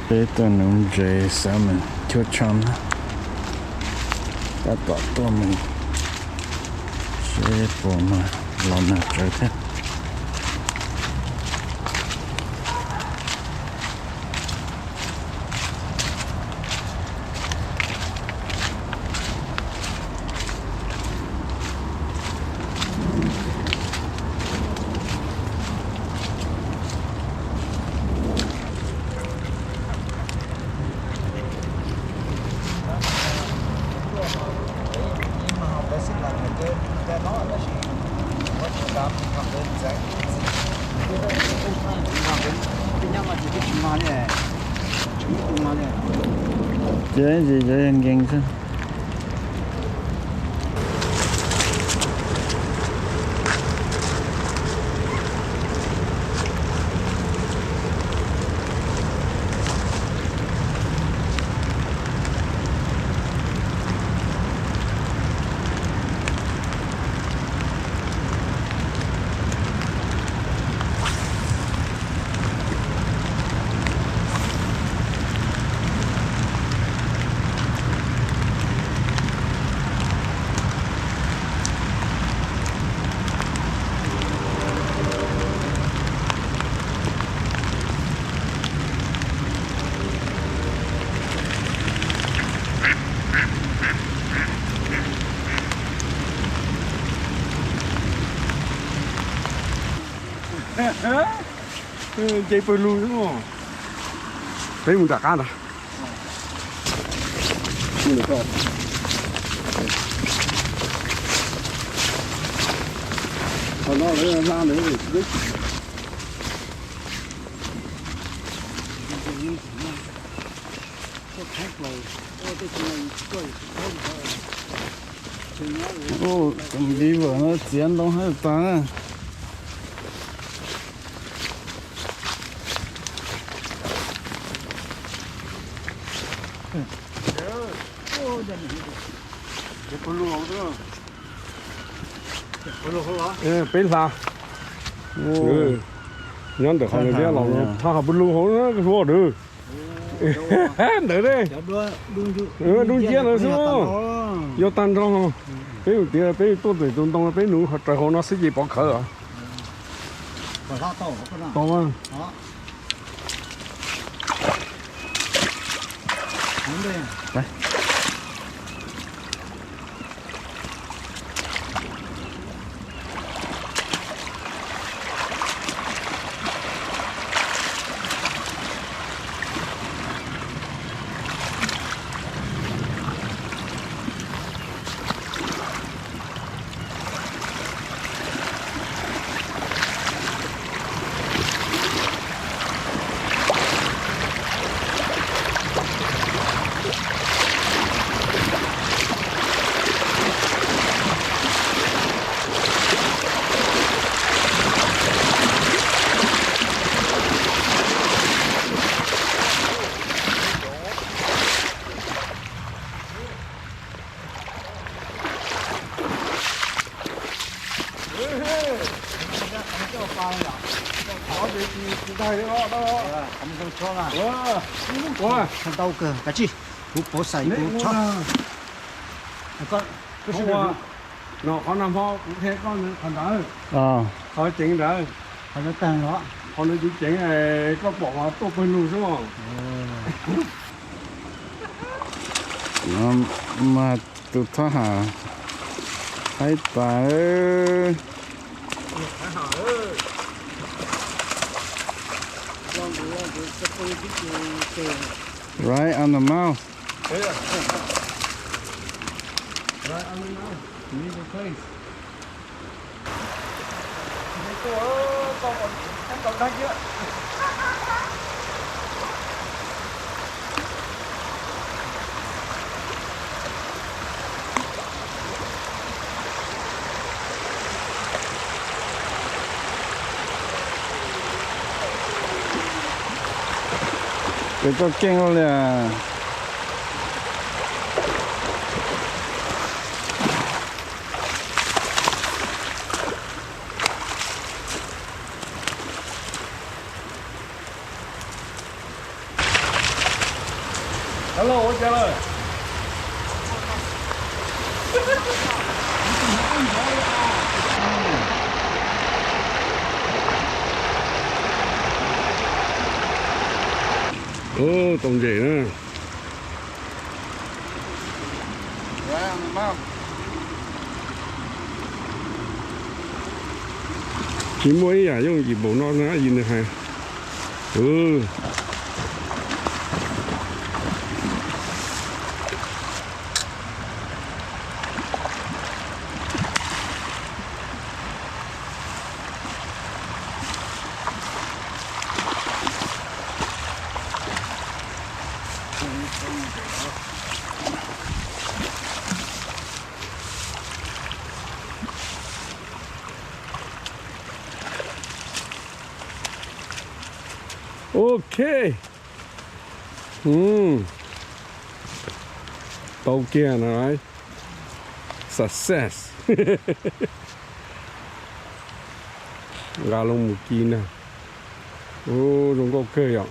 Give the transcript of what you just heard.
Peb tuaj nuv ntses xav mas cuab tsho na, tab tom tuaj mus seb puas mag los nag tsawv thiab. Ces ntsis cov yog nkees xwb. Nce pawg lug xwb. Peb mus nram qab ntag. Tus beaver no txiav ntoo hab tas na. Peb hla. Nyob ntawm qhov liab los no thaj ha pawg lug hauv na, hluas dwb. Ntawd ne, dub nciab ntawd xwb. Yog tag nrho, peb mus tias peb tuaj txog tus ntoo peb nuv ho raws hauv no xwb ces pov khawv. Tau. Ntau kawg, kav tsij, kuv pauv xais kuv tshob. No qhov no hmo kuv qhia koj qhov ntawd, qhov ceev ntawd, qhov ntawd ceev ceev, koj pom mas tuaj pawg lug xwb. Mas tus thab ham haib tas. Right on the mouth. Right on the mouth. Middle place. Ces koj keej ua li. Hello, ua cas lawm? Ub, tau ntses na. Tsis muaj ib yam yooj yim npaum no na, yim nws hais. Ok. Tau kiag na. Success. Nqa loo mus ci na. Ub, zoo nkauj kawg yom.